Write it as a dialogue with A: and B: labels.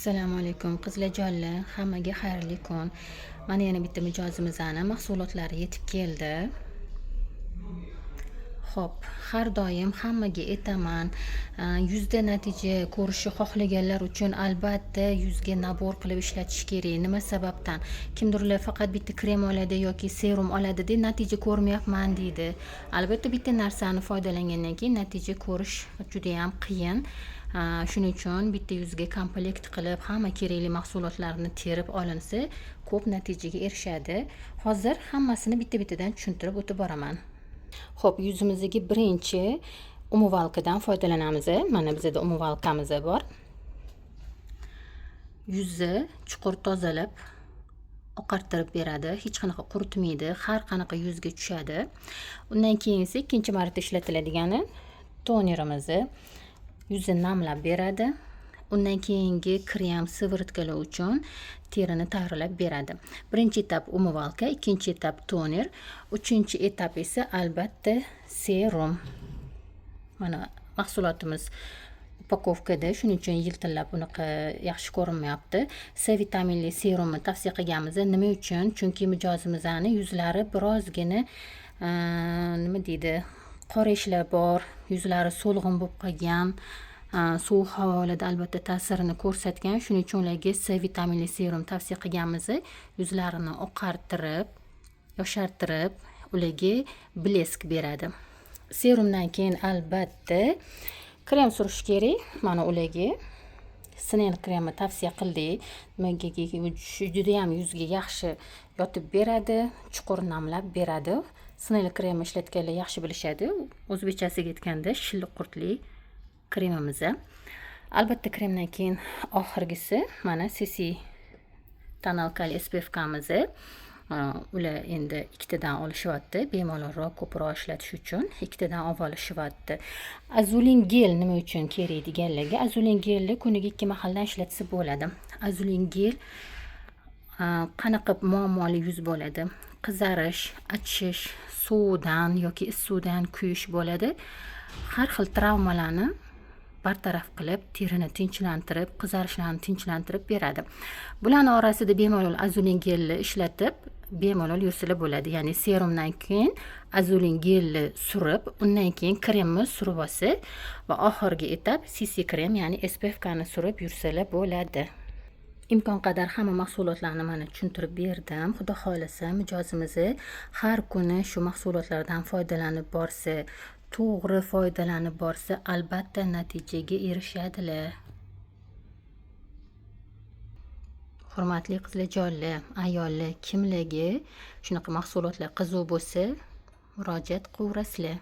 A: Assalomu alaykum, qizlarjonlar, hammaga xayrli kun. Mana yana bitta mijozimizni mahsulotlari yetib keldi. Xo'p, har doim hammaga aytaman, yuzda natija ko'rishni xohlaganlar uchun albatta yuzga набор qilib ishlatish kerak. Nima sababdan? Kimdirlar faqat bitta krem oladi yoki serum oladi-da, natija ko'rmayapman deydi. Albatta bitta narsani foydalangandan keyin natija ko'rish judayam qiyin. Shuning uchun bitta yuzga komplekt qilib hamma kerakli mahsulotlarni terib olinsa, ko'p natijaga erishadi. Hozir hammasini bitta-bittadan tushuntirib o'tib boraman. Xo'p, yuzimizga birinchi умывалка dan foydalanamiz. Mana bizada умывалка miz bor. Yuzni chuqur tozalab, oqartirib beradi, hech qanaqa quritmaydi, har qanaqa yuzga tushadi. Undan keyin esa ikkinchi marta ishlatiladigani tonerimizni yuzni namlab beradi. Undan keyingi krem, сыворотка lar uchun terini tayyorlab beradi. Birinchi etap умывалка, ikkinchi etap toner, uchinchi etap esa albatta serum. Mana mahsulotimiz упаковка da, shuning uchun yiltillab unaqa yaxshi ko'rinmayapti. C vitaminli serumni tavsiya qilganmiz. Nima uchun? Chunki mijozimizni yuzlari birozgina, nima deydi, qora ishlar bor, yuzlari so'lg'in bo'lib qolgan. Sovuq havolarda albatta ta'sirini ko'rsatgan. Shuning uchun ularga C vitaminli serum tavsiya qilganmiz. Yuzlarini oqartirib, yoshartirib, ularga блеск beradi. Serumdan keyin albatta krem surish kerak. Mana ularga Snell kremi tavsiya qildik. Nimagaki judayam yuzga yaxshi yotib beradi, chuqur namlab beradi. Snell kremi ishlatganlar yaxshi bilishadi. O'zbekchasiga aytganda shilliq qurtli kremimiz. Albatta kremdan keyin oxirgisi mana CC тоналка li SPFkamizni. Ular endi ikkitadan olishyapti, bemalolroq ko'proq ishlatish uchun ikkitadan olib olishyapti. Azulin gel nima uchun kerak deganlarga, Azulin gelni kuniga ikki mahaldan ishlatsa bo'ladi. Azulin gel qanaqa muammoli yuz bo'ladi? Qizarish, achishish, sovuqdan yoki issiqdan kuyish bo'ladi. Har xil travmalarni bartaraf qilib, terini tinchlantirib, qizarishlarni tinchlantirib beradi. Bularni orasida bemalol Azulin gelni ishlatib, bemalol yursalar bo'ladi. Ya'ni serumdan keyin Azulin gelni surib, undan keyin kremni surib olsa va oxirgi etap CC krem, ya'ni SPFkani surib yursalar bo'ladi. Imkon qadar hamma mahsulotlarni mana tushuntirib berdim. Xudo xohlasa, mijozimizni har kuni shu mahsulotlardan foydalanib borsa, to'g'ri foydalanib borsa, albatta natijaga erishadilar. Hurmatli qizlarjonlar, ayollar, kimlarga shunaqa mahsulotlar qiziq bo'lsa, murojaat qilaverasizlar.